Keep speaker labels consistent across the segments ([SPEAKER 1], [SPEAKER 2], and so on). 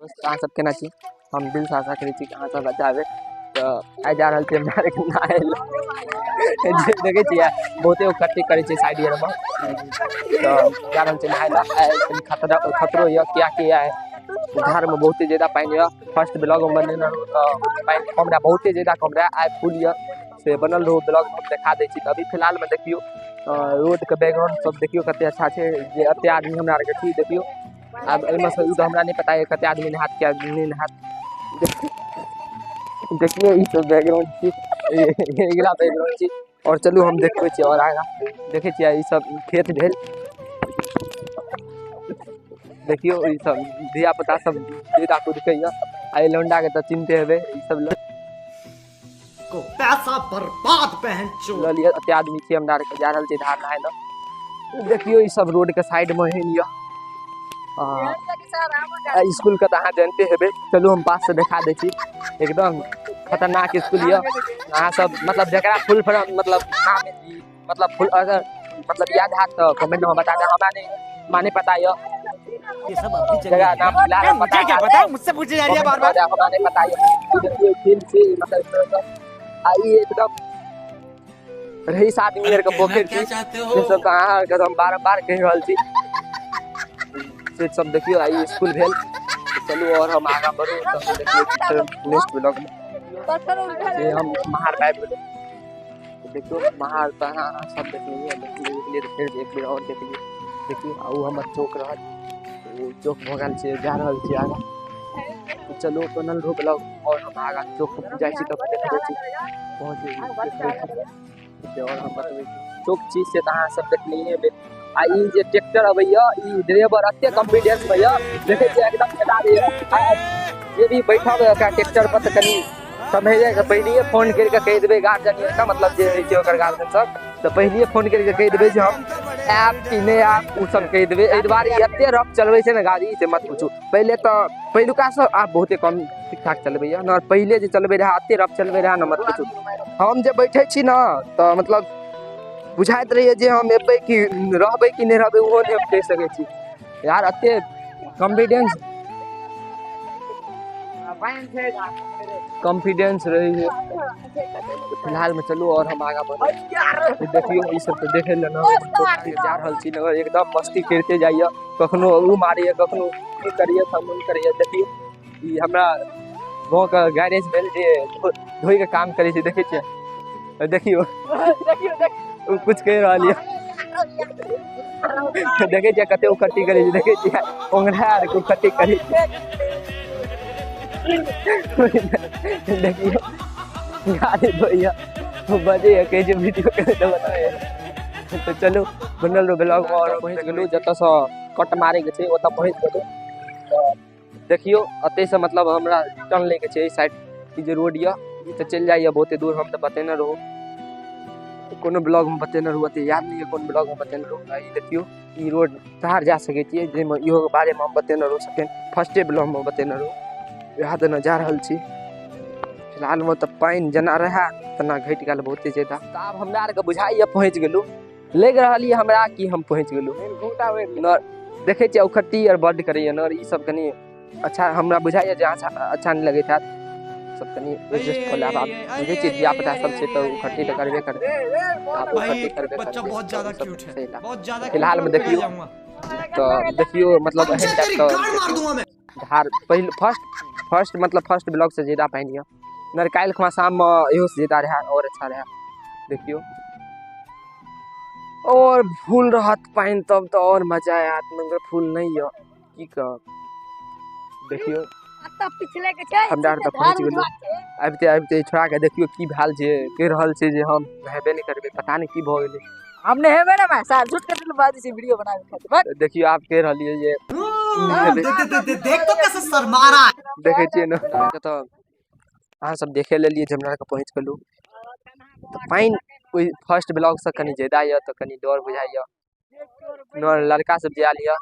[SPEAKER 1] दोस्त अहाँ सब केना छी? हम दिल से आशा करै छी कि अहाँ सब अच्छा हेबै। तऽ आइ जा रहल छी हमरा आरके नहाय लए। जे देखै छियै बहुते ओ कट्टी करै छै साइड आरमे, तऽ जा रहल छी नहाय लए। आइ कनि खतरा खतरो यऽ, किएकि आइ धारमे बहुते ज्यादा पानि यऽ। फर्स्ट ब्लॉगमे बनेने रहौं तऽ पानि कम रहए, बहुते ज्यादा कम रहए। आइ फुल यऽ से बनल रहू ब्लॉगमे, हम देखा दै छी। तऽ अभी फिलहालमे देखियौ रोडके बैकग्राउंड सब देखियौ कते अच्छा छै, जे एते आदमी हमरा आरके छी। देखियौ आब एहिमे से ई तऽ हमरा नहि पता यऽ कते आदमी नहायत, किया नहि नहायत। देखियौ ई सब बैकग्राउंड छी, अगिला बैकग्राउंड छी। आओर चलू हम देखबै छी आओर आगाँ देखै छियै ई सब खेत भेल। देखियौ ई सब धिया पुता सब धिया कुदकैया। आ ई लौंडा के तऽ चिन्हते हेबै, ई सब
[SPEAKER 2] को पैसा बर्बाद बहन चोद
[SPEAKER 1] लऽ लिअ। एते आदमी छी हमरा आरके जा रहल छी धार नहाय लए। देखियौ ई सब रोड के साइड मे एहन यऽ। आ स्कूल के तऽ अहाँ जानते हेबै, चलू हम पास से देखा दै छी। एकदम खतरनाक स्कूल यऽ। अहाँ सब मतलब जकरा फुल फॉर्म मतलब नाम मतलब फुल अगर मतलब याद हैत तऽ कमेंट में बता देब, हमरा नहीं माने पता यऽ।
[SPEAKER 2] ये सब अभी चल
[SPEAKER 1] जगह नाम फिलहाल हम
[SPEAKER 2] मुझे
[SPEAKER 1] पता
[SPEAKER 2] क्या
[SPEAKER 1] हैत।
[SPEAKER 2] पता, मुझसे पूछे जा रही है बार बार।
[SPEAKER 1] हमरा नहीं पता यऽ। देखियौ फील्ड छी मतलब आ ई एकदम रईस आदमी आरके पोखरि छी। से सब तऽ अहाँ आरके हम बारम्बार कहि रहल छी, से सब देखियौ। आ ई स्कूल भेल। चलू और हम आगाँ बढ़ू तऽ देखियौ फेर नेक्स्ट ब्लॉग में से हम महार पाबि गेलहुँ। देखियौ महार तऽ अहाँ सब देखलियै, देखलियै तऽ फेर एक बेर आओर देखलियै। देखियौ आ ओ हमर चौक रहल, ओ चौक भऽ गेल छै, जा रहल छी आगाँ। चलू बनल रहू ब्लॉग और हम आगाँ चौक पर जाइ छी तब देखबै छी, पहुँच देखबै छी और हम बतबै छी। चौक छी से तऽ अहाँ सब देखलियै हेबै। आ ई जे ट्रैक्टर अबैया ई ड्राइवर एते कॉन्फिडेंस में यऽ, देखै छियै एकदम चला दैया। आ जे भी बैठब एकरा ट्रैक्टर पर तऽ कनि समझै के पहिलिये फोन करि कऽ कहि देबै गार्जियन के, मतलब जे होइ छै ओकर गार्जियन सब, तऽ पहिलिये फोन करि कऽ कहि देबै जे हम आयब कि नहि आयब, ओ सब कहि देबै। एहि दुआरे ई एते रफ चलबै छै ने गाड़ी से मत पूछू। पहिले तऽ पहिलुका सब आब बहुते कम ठीक ठाक चलबैया ने, पहिले जे चलबै रहए एते रफ चलबै रहए ने मत पूछू। हम जे बैठै छी ने तऽ मतलब बुझाइत रहैया जे हम एबै कि रहबै कि नहि रहबै, ओहो नहि हम कहि सकै छी यार। एते कॉन्फिडेंस कॉन्फिडेंस रहै छै। फिलहाल में चलू और हम आगाँ बढ़ू। देखियौ ई सब तऽ देखै लए ने जा रहल छी ने, एकदम मस्ती करिते जाइए, कखनो ओ मारैए, कखनो ई करैए, सामान करैए। देखियौ ई हमरा गाँवके गैरेज भेल जे धोइके काम करै छै। देखै छियै, देखियौ ओ कुछ कहि रहल यऽ। देखै छियै कते उखट्टी करै छै, देखै छियै ओंगरा आरके उखट्टी करै छै। देखियौ गाड़ी धोइया बजैया, कहै छै वीडियो करे तऽ बनबैया। तऽ चलू बनल रहू ब्लॉग में। और पहुँच गेलहुँ जतऽसँ कट मारैके छै ओतऽ पहुँच गेलहुँ। तऽ देखियौ एतैसँ मतलब हमरा रिटर्न लैके छै एहि साइड। ई जे रोड यऽ ई तऽ चलि जाइए बहुते दूर, हम तऽ बतेने रहूँ कोनो ब्लॉगमे बतेने रहूँ, एते याद नहि यऽ कोन ब्लॉगमे बतेने रहूँ। आ ई देखियौ ई रोड शहर जा सकै छियै, जाहिमे इहो बारेमे हम बतेने रहूँ, सेकेंड फर्स्टे ब्लॉगमे बतेने रहूँ। वएह देने जा रहल छी। फिलहालमे तऽ पानि जेना रहए तेना घटि गेल बहुते ज्यादा। तऽ आब हमरा आरके बुझाइए पहुँच गेलहुँ, लागि रहल यऽ हमरा कि हम पहुँच गेलहुँ। देखै छियै उखट्टी आर बड्ड करैए ने, ई सब कनि अच्छा हमरा बुझाइए जे अच्छा अच्छा नहि लगैत हैत, सब कनि एडजस्ट कऽ लेब। आब बुझै छियै धिया पुता सब छै तऽ उखट्टी तऽ करबे करबै, आब उखट्टी करबे
[SPEAKER 2] बच्चा
[SPEAKER 1] करबै।
[SPEAKER 2] बहुत ज्यादा क्यूट है, बहुत ज्यादा
[SPEAKER 1] फिलहाल में देखियौ तऽ देखियौ मतलब एहन टाइप
[SPEAKER 2] के मार दूंगा मैं
[SPEAKER 1] धार। पहिल फर्स्ट फर्स्ट मतलब फर्स्ट ब्लॉग से ज्यादा पानि यऽ नर, काल्हि खुमा शाममे इहो से ज्यादा रहए और अच्छा रहए। देखियौ और फूल रहत पानि तब तऽ और मजा आयत, मगर फूल नहीं यऽ की कहब। देखियौ हमरा आर तऽ पहुँच गेलहुँ। आबिते आबिते छोड़ा के देखियौ की भेल छै, कहि रहल छै जे हम नहेबे नहि करबै, पता नहि की भऽ गेलै।
[SPEAKER 3] हम नहेबे ने भाई साहब, झूठ के बाजै छै वीडियो बनाबै खातिर।
[SPEAKER 1] देखियौ आब कहि रहलियै जे
[SPEAKER 2] देख तो कैसे शर्मा रहा है।
[SPEAKER 1] देखै छियै ने तऽ अहाँ सब देखे लेलियै जे हमरा आरके पहुँच गेलहुँ। तऽ पानि ओहि फर्स्ट ब्लॉगसँ कनि ज्यादा यऽ तऽ कनि डर बुझाइए। लड़का सब जे आयल यऽ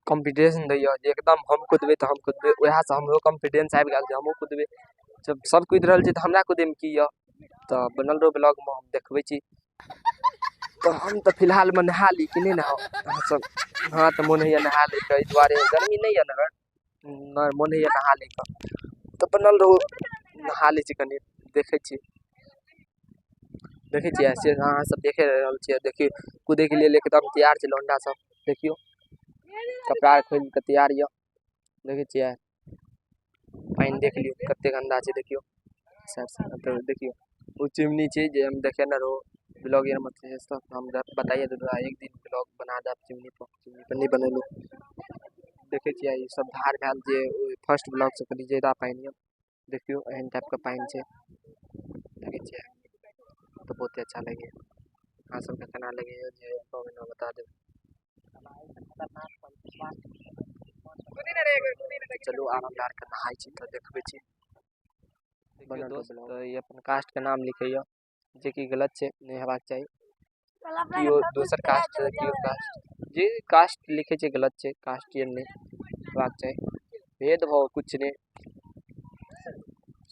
[SPEAKER 1] कॉन्फिडेंस दैए जे एकदम हम कुदबै तऽ हम कुदबै, वएहसँ हमरो कॉन्फिडेंस आबि गेल जे हमहूँ कुदबै। जब सब कुदि रहल छै तऽ हमरा कुदैमे की यऽ। तऽ बनल रहू ब्लॉगमे, हम देखबै छी। तऽ हम तऽ फिलहालमे नहा ली कि नहि नहाउ अहाँ सब? हँ तऽ मोन होइए नहा लैके, एहि दुआरे गर्मी नहि यऽ ने। मोन होइए नहा लैके, तऽ बनल रहू, नहा लै छी कनि, देखै छी, देखै छियै से अहाँ सब देखे रहल छियै। देखियौ कूदैके लेल एकदम तैयार छै लौंडा सब, देखियौ कपड़ा खोलि कऽ तैयार यऽ। देखै छियै पानि देख लियौ कते गन्दा छै, देखियौ सर देखियौ ओ चिमनी छै जे हम देखेने रहौ ब्लॉग आरमे, से हम बताइए देलहुँ। एक दिन ब्लॉग बना देब चिमनी पर, चिमनी पर नहि बनेलहुँ। देखै छियै ई सब धार भेल जे फर्स्ट ब्लॉग से कनि ज्यादा पानि यऽ, देखियौ एहन टाइपके पानि छै, देखै छियै तऽ बहुते अच्छा लगैए। अहाँ सबके केना लगैए जे कमेंटमे बता देब। चलू आब हमरा आरके नहाय छी तऽ देखबै छी। देखियौ दोस्त ई अपन कास्टके नाम लिखैए जेकि गलत छै, नहि हेबाक चाही। केओ दोसर कास्ट, केओ कास्ट जे कास्ट लिखै छै गलत छै, कास्ट आर नहि हेबाक चाही, भेदभाव किछु नहि,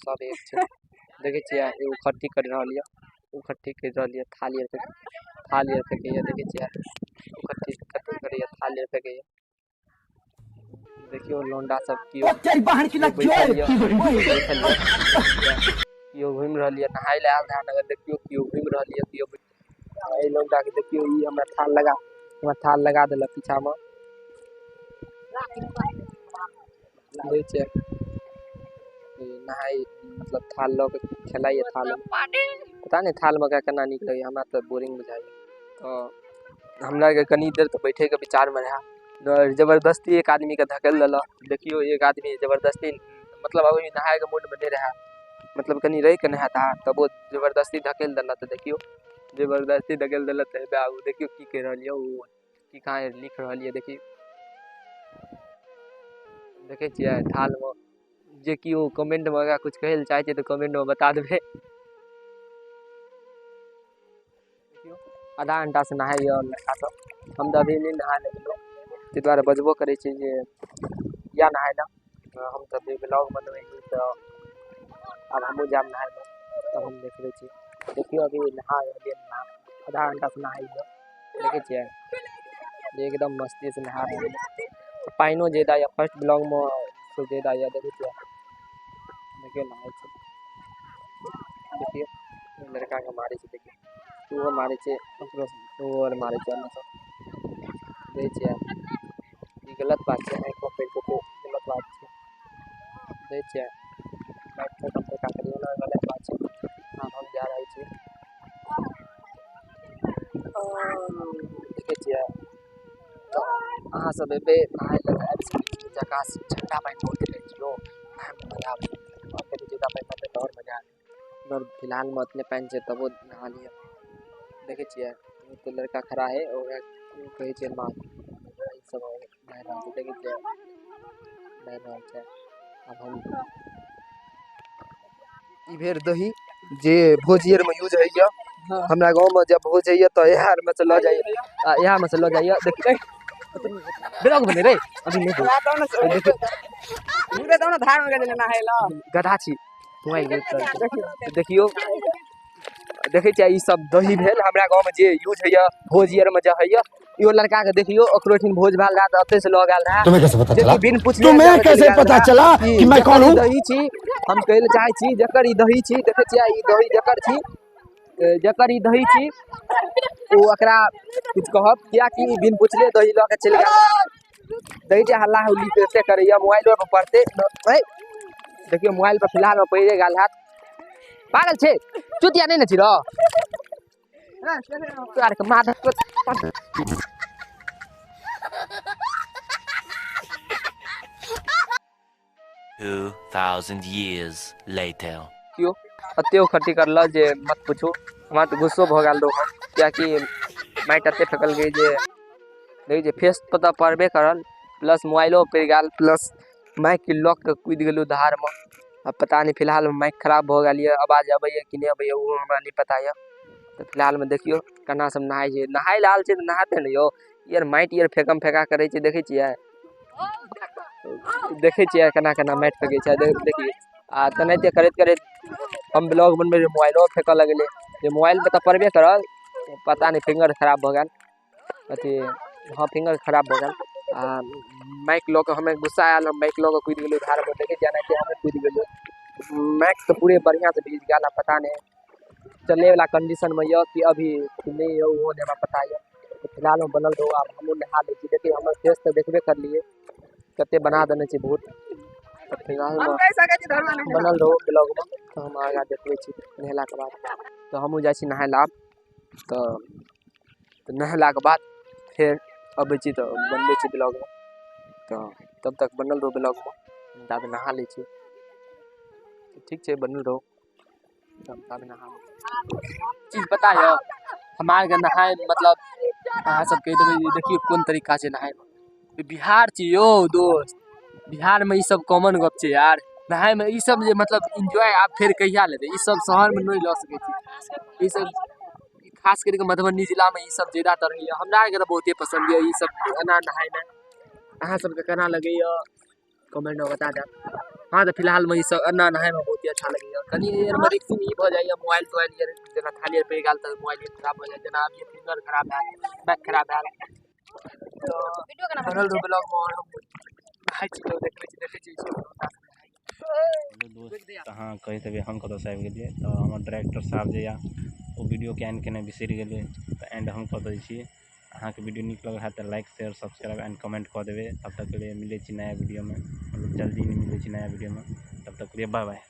[SPEAKER 1] सब एक छै। देखै छियै एगो खट्टी करि रहल यऽ, ओ खट्टी करि रहल यऽ, थाली आर थाली आर फेकैए। देखै छियै ओ खट्टी खट्टी करैए, थाली आर फेकैए। देखियौ लौंडा सब केओ बैठल यऽ, बैठल यऽ, केओ घुमि रहल यऽ, नहाय लए आयल रहए नगर। देखियौ केओ घुमि रहल यऽ, केओ एहि लौंडाके देखियौ ई हमरा थाल लगा, हमरा थाल लगा देलक पीछामे। देखै छियै नहाय मतलब थाल लऽ कऽ खेलाइए थालमे, पता नहि थालमे ओकरा केना नीक लगैए, हमरा तऽ बोरिंग बुझाइए। तऽ हमरा आरके कनि देर तऽ बैठेके विचारमे रहए, जबरदस्ती एक आदमीके धकेल देलक। देखियौ एक आदमी जबरदस्ती मतलब अभी नहायके मूडमे नहि रहए, मतलब कनि रहिके नहाता, तबो जबरदस्ती धकेल देलक। तऽ देखियौ जबरदस्ती धकेल देलक तऽ हे देखियौ की कहि रहल यऽ ओ, की कहाँ लिख रहल यऽ। देखियौ देखै छियै थालमे जे केओ कमेंटमे अगर किछु कहै लए चाहै छै तऽ कमेंटमे बता देबै। देखियौ आधा घंटासँ नहाइए लड़का सब, हम तऽ अभी नहि नहा लेलहुँ, ताहि दुआरे बजबो करै छी जे या नहाय लए। हम तऽ अभी ब्लॉग बनबै छी तऽ आब हमहूँ जायब नहाय लए, तब हम देखबै छी। देखियौ अभी नहा रहलियै, आधा घंटासँ नहाइए, देखै छियै एकदम मस्तीसँ नहा रहलियै। पानिओ ज्यादा यऽ फर्स्ट ब्लॉगमे से ज्यादा यऽ, देखै छियै। देखियौ नहाय छै, देखियौ लड़काके मारै छै, देखियौ ओहो मारै छै, ओकरो ओहो आर मारै छै, सब देखै छियै। ई गलत बात छै, आँखिमे पड़ि जेतै, गलत बात छै। देखै छियै माटि फेका फेका करियौ ने, गलत बात छै। आब हम जा रहल छी, देखै छियै। तऽ अहाँ सब एबै नहाय लए तऽ आबि सकै छी, झकास ठण्डा पानि बहुत रहै छै यौ, नहायमे मजा आबै छै। आओर कनि ज्यादा पानि रहतै तऽ आओर मजा आबै, मगर फिलहालमे ओतने पानि छै तबो नहा लिअ। देखै छियै तऽ लड़का खड़ा है, ओकरा कहै छै मार, ई सब नहा रहल छै, देखै छियै नहा रहल छै। आब हम ई भेल दही जे भोज आरमे यूज होइए, हमरा गाँवमे जब भोज होइए तऽ इएह आरमे से लऽ जाइए, आ इएहमे से लऽ जाइए। देखियौ ब्लॉग बने रे अभी नहि, गधा छी मोबाइल। देखियौ देखै छियै ई सब दही भेल हमरा गाँवमे जे यूज होइए भोज आरमे जे होइए। इहो लड़का के देखियौ ओकरो एठिन भोज भेल रहए तऽ ओतय से लऽ गेल रहए।
[SPEAKER 4] तुम्हें कैसे पता चला?
[SPEAKER 1] बिन पूछले
[SPEAKER 4] तुम्हें कैसे पता चला कि मैं कौन हूँ?
[SPEAKER 1] दही छी, हम कहै लए चाहै छी जकर ई दही छी, देखै छियै ई दही जकर छी, जकर ई दही छी ओ एकरा किछु कहब, कियाकि बिन पूछले दही लऽ के चलि गेल। दही जे हल्ला हुल्ली कते करैए, मोबाइलो पर पड़तै। देखियौ मोबाइल पर फिलहालमे पड़िए गेल हैत। पागल छै चुतिया नहि ने छी रौ तोरा आरके माधव।
[SPEAKER 5] 2000 years later.
[SPEAKER 1] कियो एते खट्टी करलक जे मत पूछू, हमरा तऽ गुस्सो भऽ गेल रहौ, कियाकि माटि एते फेकल गेल जे देखै छियै फेस पर तऽ पड़बे करल, प्लस मोबाइलो पड़ि गेल, प्लस माइक लऽ कऽ कुदि गेलहुँ धारमे। आ पता नहि फिलहालमे माइक खराब भऽ गेल यऽ, आवाज अबैए कि नहि अबैए ओहो हमरा नहि पता यऽ। तऽ फिलहालमे देखियौ केना सब नहाय छै, नहाय लए आयल छै तऽ नहाते ने यौ, ई आर माटि आर फेकम फेका करै छै। देखै छियै, देखै छियै केना केना माटि फेकै छै, देखियौ। आ तेनाहिते करैत करैत हम ब्लॉग बनबै रहियै, मोबाइलो फेकऽ लगलै, जे मोबाइलमे तऽ पड़बे करल, पता नहि फिंगर खराब भऽ गेल, अथी हँ फिंगर खराब भऽ गेल। आ माइक लऽ कऽ हमे गुस्सा आयल, हम माइक लऽ कऽ कूदि गेलियै धारमे। देखै छियै एनाहिते हमहूँ कूदि गेलियै। माइक तऽ पूरे बढ़िआँसँ भीज गेल। आ पता नहि चलैवला कंडीशनमे यऽ कि अभी कि नहि यऽ, ओहो नहि हमरा पता यऽ। तऽ फिलहालमे बनल रहू, आब हमहूँ नहा लै छी। देखियौ, हमर फेस तऽ देखबे करलियै, कते बना देने छै बहुत। तऽ फिलहालमे बनल रहू ब्लॉगमे, तऽ हम आगाँ देखबै छी नहेलाके बाद। तऽ हमहूँ जाइ छी नहाय लए आब। तऽ नहेलाके बाद फेर अबै छी तऽ बनबै छी ब्लॉगमे। तऽ तब तक बनल रहू ब्लॉगमे, ताबे नहा लै छी। ठीक छै, बनल रहू, तब ताबे नहा लै छी। चीज पता यऽ, हमरा आरके नहाय मतलब अहाँ सब कहि देबै जे देखियौ कोन तरीका छै नहायमे। बिहार छी यौ दोस्त, बिहारमे ई सब कॉमन गप छै यार। नहायमे ई सब जे मतलब एन्जॉय आब फेर कहिया लेबै? ई सब शहरमे नहि लऽ सकै छी। ई सब खास करिके मधुबनी जिलामे ई सब ज्यादातर होइए। हमरा आरके तऽ बहुते पसन्द यऽ ई सब एना नहायमे। अहाँ सबके केना लगैए, कमेंटमे बता देब। हाँ, तऽ फिलहालमे ई सब एना नहायमे बहुते अच्छा लगैए। कनि एहिमे रिस्क ई भऽ जाइए, मोबाइल तोबाइल जेना थाली आर पड़ि गेल तऽ मोबाइल खराब भऽ जायत, जेना अभी फिंगर खराब भेल, बैग खराब भेल। तऽ बनल रहू ब्लॉगमे आओर हम नहाय छी तऽ देखबै छी। देखै छी।
[SPEAKER 5] दोस्त, अहाँ कहैत हेबै हम कतऽसँ आबि गेलियै। तऽ हमर डायरेक्टर साहब जे यऽ, ओ वीडियोके एंड केनाइ बिसरि गेलै, तऽ एंड हम कऽ दै छी। अहाँके वीडियो नीक लगल हैत तऽ like, share, subscribe and comment कऽ देबै। तब तकके लिए मिलै छी नया वीडियोमे, मतलब जल्दी ही मिलै छी नया वीडियोमे। तब तकके लिए बाय बाय।